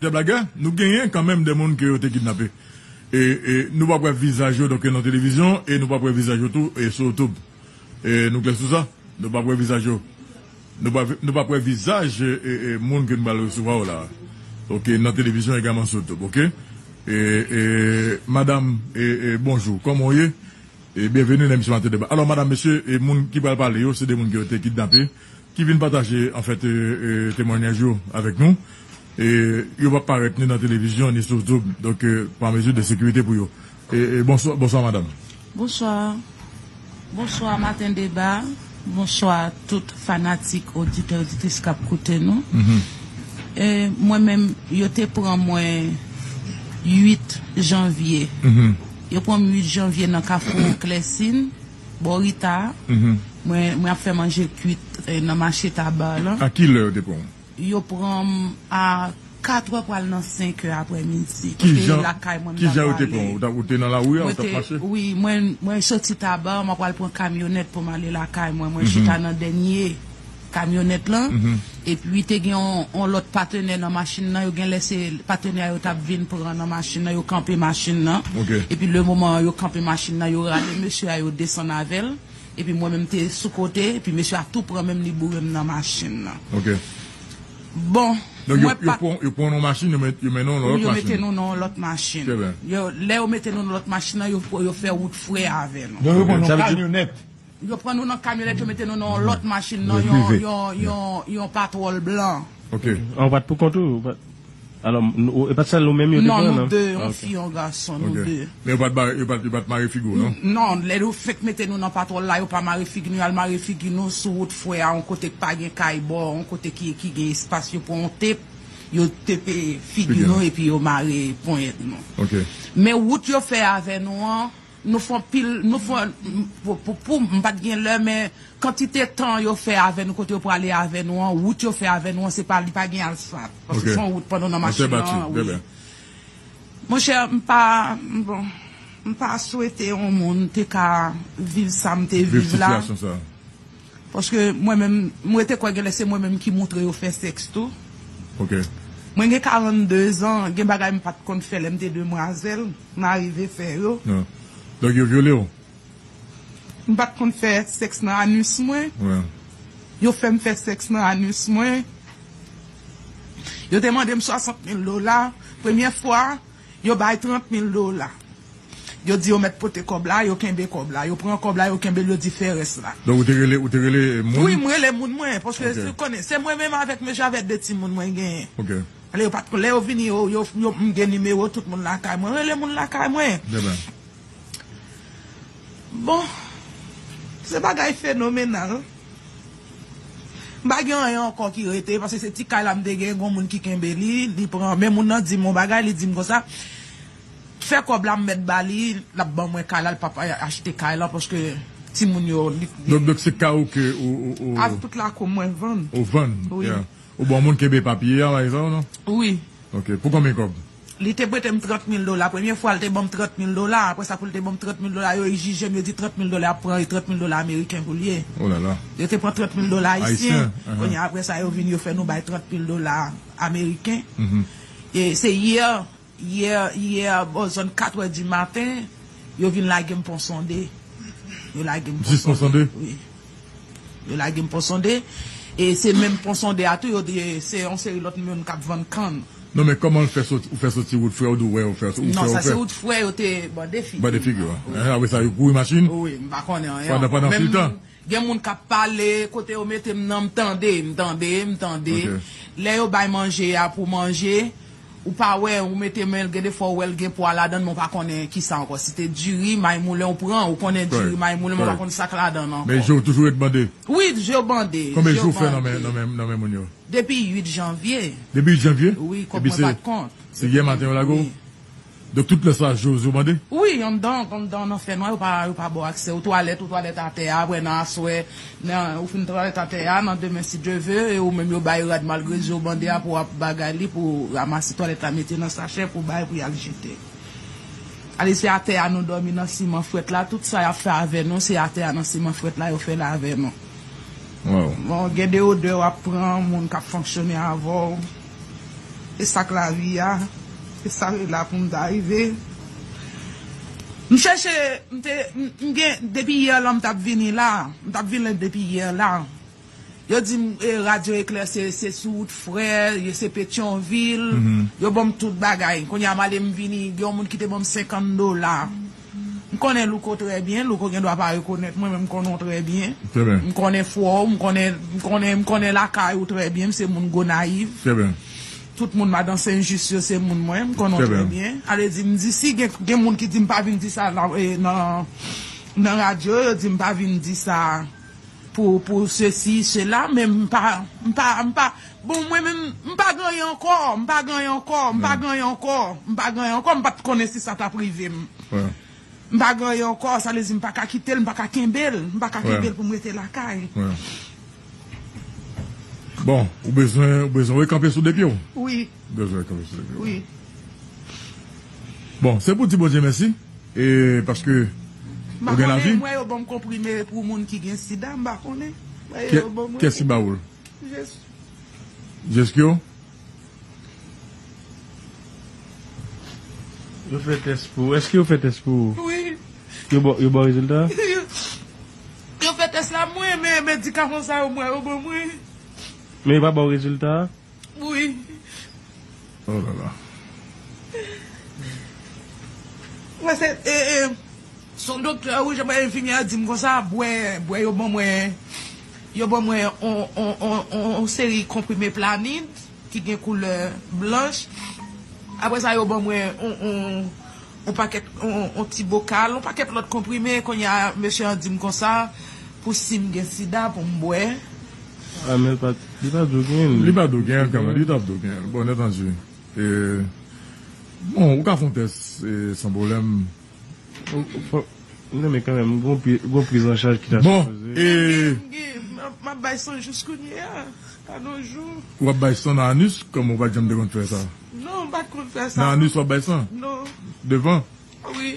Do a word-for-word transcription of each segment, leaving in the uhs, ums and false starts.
Chèf lagè, nou genyen kanmenm de moun ke yo te kidnape. E, e nou p ap wè vizaj yo, donk, nan televizyon, e nou p ap wè vizaj yo tou, e sou YouTube. E nou klè sou sa? Nou p ap wè vizaj yo. Nou p ap, nou p ap wè vizaj, e, e, e, moun ke nou pral resevwa yo la. Oke, nan televizyon egalman sou YouTube, oke? E, e, madanm, e, e, bonjou, kòman w ye? E byenveni nan emisyon Maten Deba. Alò, madanm, mesye, e moun ki pral pale yo, se de moun ki yo te kidnape, ki vin pataje, anfèt, e, e, temwanyaj yo avèk nou. E yo p ap parèt ni nan televizyon, ni sou YouTube. Donk, e, pa mezi de sekirite pou yo. E, e, bonswa, bonswa, madanm. Bonswa. Bonswa, Maten Deba. Bonswa, tout fanatik, oditè, oditris k ap koute nou. Mhm. E, mwen menm, yo te pran mwen uit janvye. Mhm. Yo pran m uit janvye nan Kafou Klèsin, bò Rita. Mhm. Mwen, mwen ap fè manje kwit, e, nan mache Taba lan. A ki lè yo te pran w? Yo pran m a kat è pral nan senk è aprèmidi. Paske lakay mwen m t ap prale. Ki jan yo te pran w? Ou t ap, ou te nan lari a, ou t ap mache? Wi, mwen, mwen soti Taba, mwen pral pran kamyonèt pou m ale lakay mwen. Mwen chita nan dènye kamyonèt lan. Mhm. Epi te gen yon, yon lòt patenè nan machin nan. Yo gen lè se patenè a yo t ap vin pran nan machin nan. Yo kanpe machin nan. Ok. Epi le moman yo kanpe machin nan, yo rale mesye a, yo desann avè l. Epi mwen menm te sou kote, epi mesye a tou pran men m, li boure m nan machin nan. Ok. Bon, donk, yo, mwen yo pa pran, yo pran nou machin, yo met, yo mennen nou nan lòt machin. Yo mete nou nan yon lòt machin. Trè byen. Yo, lè yo mete nou nan lòt machin nan, yo, yo fè wout frè avè nou. Donk, yo pran nou kamyonèt. Yo pran nou nan kamyonèt, yo mete nou nan yon lòt machin, nan yon, yon, yon, yon patwòl blan. Ok. An, ou pa t pou kont ou? Ou pa t, alò, nou, e pa t sèl ou menm yo te pran, non? Non, nou de, yon fi, yon gason, nou de. Ok. Men yo pa t ba, yo pa t, yo pa t mare figi w, non? Non, lè yo fenk mete nou nan patwòl la, yo pa mare figi nou, y al mare figi nou sou wout frè a, yon kote k pa gen kay bò, yon kote ki, ki gen espas, yo pran yon tep, yo tepe figi nou, epi yo mare ponyèt nou. Ok. Men wout yo fè avè nou an, nou fè anpil, nou fè, pou, pou, pou, m pa t gen lè, men kantite tan yo fè avè nou, kote yo prale avè nou an, wout yo fè avè nou an, se pa, li pa gen asfalt. Paske se yon wout pandan nan machin nan, wi. Monchè, m pa, bon, m pa swete yon moun te ka viv sa m te viv la. Viv sitiyasyon sa. Paske mwen menm, mwen te kwè gen lè se mwen menm ki moutre yo fè sèks tou. Ok. Mwen gen karannde zan, gen bagay m pa t konn fè lè m te demwazèl, m arive fè yo. Non. Donk yo vyole w? M pa t konn fè sèks nan anis mwen. Wi. Yo fè m fè sèks nan anis mwen. Yo te mande m swasant mil dola. Premye fwa, yo bay trant mil dola. Yo di yo mèt pote kòb la, yo kenbe kòb la. Yo pran kòb la, yo kenbe l, yo di fè rès la. Donk, ou te rele, ou te rele moun? Wi, m rele moun mwen, paske se konnen, se mwen menm avèk mesye avèk de timoun mwen genyen. Ok. Lè yo pa t kon, lè yo vini, yo, yo, yo, m gen nimewo tout moun lakay mwen. Rele moun lakay mwen. Trè byen. Bon, se bagay fenomenal. M pa gen anyen ankò ki rete, paske se ti kay la m te gen, gon moun ki kenbe li, li pran, men moun nan di m yon bagay, li di m konsa, fè kòb la m mèt ba li, l ap ban mwen kay la, l p ap achte kay la, paske timoun yo, li, li. Donk, donk se kay ou ke ou, ou, ou. Ak tout lakou mwen vann. Ou vann, wi. Yeah. Ou bon moun kenbe papye a, pa egzanp, non? Wi. Ok, pou konbyen kòb? Li te prete m trant mil dola. Premye fwa, li te ban m trant mil dola. Apre sa, pou li te ban m trant mil dola, yo egzije m, yo di trant mil dola ap pran, e trant mil dola ameriken pou l ye. Oh là là. Yo te pran trant mil dola ayisyen. Ayisyen, ahan. Kounye a, apre sa, yo vin, yo fè nou bay trant mil dola ameriken. Mhm. E se yè, yè, yè, bò zòn kat è di maten, yo vin lage m Pon Sonde. Yo lage m Pon Sonde. Jis Pon Sonde? Wi. Yo lage m Pon Sonde. E se menm Pon Sonde a tou, yo di se yon seri lòt moun k ap vann kann. Non, men kòman l fè soti, ou fè soti wout frè, ou di w wè, ou fè, ou fè, ou fè. Non, sa se wout frè, yo te bande figi. Bande figi, wi. Wi. Apre sa, yo kouri machin? Wi, m pa konnen anyen ankò. Pandan, pandan anpil tan. Gen moun k ap pale, kote yo mete m nan, m tande, m tande, m tande. Ok. Lè yo bay manje a pou manje, ou pa wè, ou mete men l, gen de fwa ou wè l gen pwa ladan l, men ou pa konnen kisa ankò. Si te diri, may moulen ou pran, ou konnen diri, may moulen, men ou pa konn sa k ladan l ankò. Men je w toujou ret bande? Wi, je w bande. Konbyen jou w fè nan men, nan men, nan men moun yo? Depi uit janvye. Depi uit janvye? Wi, kòb mwen pa t kont. Epi se, se yè maten yo lage w? Wi. Donk, tout lè sa, je w, je w bande? Wi, anndan, anndan nan fènwa, yo pa, yo pa ba w aksè. Ou twalèt, ou twalèt atè a, apre nan aswè, nan, ou fin twalèt atè a, nan demen, si Dye ve, e ou menm yo bay rad malgre je w bande a pou w ap bagay li, pou w ranmase twalèt la, mete nan sachè, pou w bay, pou y al jete. Ale, se atè a nou dòmi nan siman frèt la, tout sa y ap fè avè nou, se atè a nan siman frèt la yo fè l avè nou. Wow. Bon, gen de odè w ap pran, moun k ap fonksyone avè w. E sa k lavi a, e sa k la pou m ta rive. M chèche, m te, m, m gen, depi yè la m t ap vini la, m t ap vini depi yè la. Yo di m, e, Radyo Eklè se, se sou wout Frè, yo se Petyonvil, yo ban m tout bagay. Kounye a m ale m vini, gen yon moun ki te ban m senkant dola. M konnen Louko trè byen, Louko gen dwa pa rekonèt mwen, men m konnen w trè byen. Trè byen. M konnen fwa w, m konnen, m konnen, m konnen lakay ou trè byen, m se moun Gonayiv. Trè byen. Tout moun Madan Sen Jis yo se moun mwen, m konnen w trè byen. Ale di, m di, si gen, gen moun ki di m pa vin di sa nan, e, nan, nan radyo, yo di m pa vin di sa pou, pou sesi, sela, men m pa, m pa, m pa, bon, mwen menm, m pa gen anyen ankò, m pa gen anyen ankò, m pa gen anyen ankò, m pa gen anyen ankò, m pa t konnen si sa t ap rive m. M pa gen anyen ankò, sa vle di m pa ka kite l, m pa ka kenbe l, m pa ka kenbe l pou m rete lakay. Bon, ou bezwen, ou bezwen rekanpe sou de pye w? Wi. Ou bezwen rekanpe sou de pye w? Wi. Bon, se pou di Bondye mèsi, e paske ou gen lavi. M pa konnen, m wè yo ban m konprime pou moun ki gen sida, m pa konnen. M wè yo ban mwen. Kiyès ki ba ou l? Jeskyo. Jeskyo? Yo fè tès pou ou. Èske yo fè tès pou ou? Wi. Yo ba, yo ba w rezilta? Yo fè tès la mwen, men medikaman sa yo mwen, yo ban mwen. Men yo pa ba w rezilta? Wi. Oh la la. Mwen se, e, e, se yon doktè, wi, jan mwen enfimyè a di m konsa, bwè, bwè yo ban mwen, yo ban mwen on, on, on, on, on seri konprime Planid ki gen koulè blanch. Apre sa, yo ban mwen on, on, on pakèt, on, on ti bokal, on pakèt lòt konprime. Kounye a, mesye an di m konsa, pou si m gen sida, pou m bwè. A, men l pa, li pa di w genyen l. Li pa di w genyen l kanmenm, li t ap di w genyen l. Bon, nètanji. E, bon, ou ka fè yon tès, e, san pwoblèm. Ou, ou, fò, non, men kanmenm, gon pri, gon priz an chaj ki ta sipoze. Bon, e. M ap bay san jis kounye a, pa nan jou. Ou ap bay san nan anis, kòman ou pa t janm te konn fè sa? Non, m pa t konn fè sa. Nan anis w ap bay san? Non. Devan? Wi.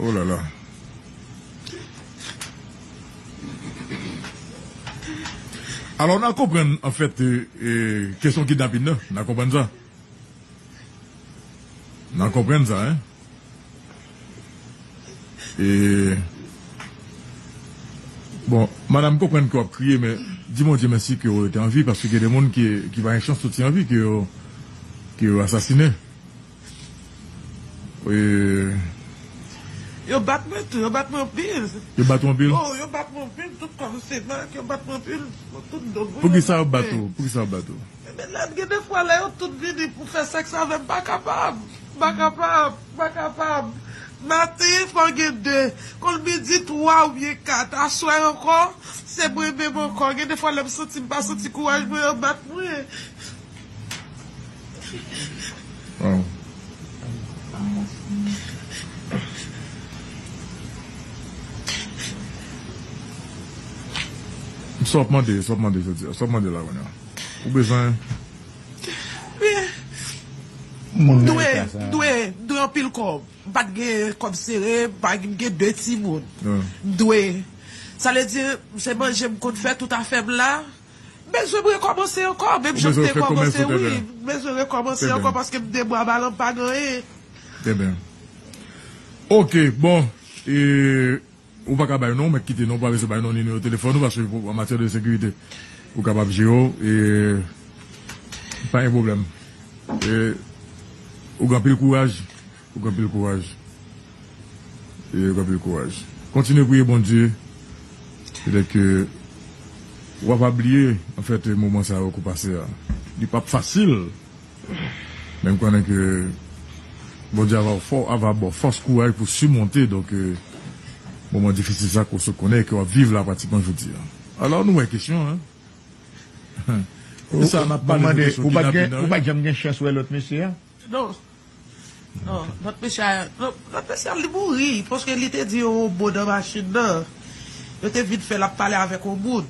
Oh la la. Alò, n a konprann, anfèt, e, e, kesyon kidnapin nan, n a konprann sa. N a konprann sa, en. E, bon, madanm, m konprann ke w ap kriye, men di Bondye mèsi ke w rete an vi, paske gen de moun ki, ki pa gen chans soti an vi, ke yo, ke yo asasinen. E, yo bat mwen tou, yo bat mwen anpil. Yo bat w anpil? Oh, yo bat mwen anpil, tout kò m se mak, yo bat mwen anpil, tout do mwen. Poukisa yo bat ou? Poukisa yo bat ou? Ebyen, lè, gen defwa, lè yo tout vini pou fè sèks avè m, m pa kapab. M pa kapab, m pa kapab. Maten, fò gen de. Konn midi, twa oubyen kat. Aswè ankò, se mwen menm ankò. Gen defwa, lè m santi m pa santi kouraj mwen, yo bat mwen. Waw. Sa w ap mande, sa w ap mande jodi a, sa w ap mande la kounye a. Ou bezwen. M dwe, m dwe, m dwe anpil kòb. M pa t gen kòb sere, m pa t gen de timoun. M dwe. Sa vle di, se manje m konn fè tout afè m la. M bezwen m rekòmanse ankò, menm jan m te kòmanse, wi. M bezwen rekòmanse ankò paske m de bwa balan m pa gen anyen. Trè byen. Ok, bon. E, ou pa ka bay non, ou mèt kite non, ou pa bezwen bay non, nimewo telefòn ou, paske pou, an matyè de sekirite, ou kapab jere w, e, pa gen pwoblèm. E, ou gen anpil kouraj. Ou gen anpil kouraj. E ou gen anpil kouraj. Kontinye priye Bondye. Petèt ke w ap bliye, anfèt, moman sa yo ke w pase a. Li p ap fasil. Men m konnen ke Bondye ava fò, ava ba w fòs, kouraj pou simonte, donk, e, moman difisil sa ke w sot konnen e ke w ap viv la pratikman jodi a. Alò, nou wè kesyon, en. Ou, sa, n ap pale de kesyon kidnapin nan, wi. Ou pa t janm gen chans wè lòt mesye a? Non. Non, lòt mesye a, non, lòt mesye a, li mouri, paske li te di yon mo nan machin nan. Yo te vin fè l ap pale avèk yon moun.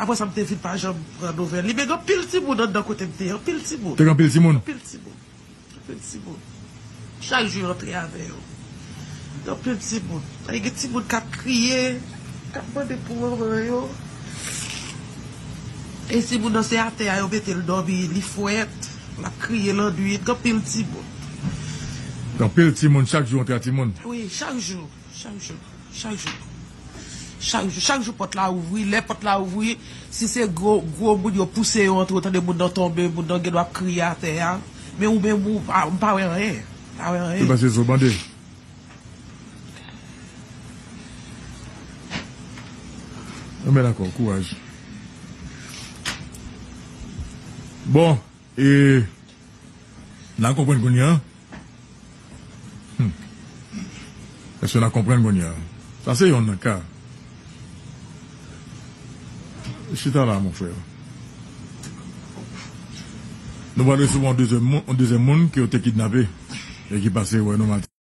Apre sa, m te vin pa janm pran nouvèl li. Men gen anpil timoun anndan kote m te ye, anpil timoun. Te gen anpil timoun? Anpil timoun. Anpil timoun. Chak jou, yo antre avè yo. Gen anpil timoun. Gen timoun k ap kriye, k ap mande pou manman yo. E timoun nan, se atè a yo mete l dòmi, li frèt. L ap kriye lannwit, gen anpil timoun. Gen anpil timoun, chak jou antre a timoun. Wi, chak jou, chak jou, chak jou. Chak jou, chak jou pòt la ouvri, lè pòt la ouvri, si se gwo, gwo moun yo pouse yo antre, ou tande moun nan tonbe, moun nan gen dwa ap kriye atè a. Men ou menm ou pa, ou pa wè anyen. Pa wè anyen. Se paske zo bande. Anben dakò, kouraj. Bon, e n a konprann kounye a. Hmm. Èske n a konprann kounye a? Sa se yonn nan ka. Chita la, mon frè. Nou pral resevwa yon dezyèm moun, yon dezyèm moun ke yo te kidnape e ki pase wè nou maten.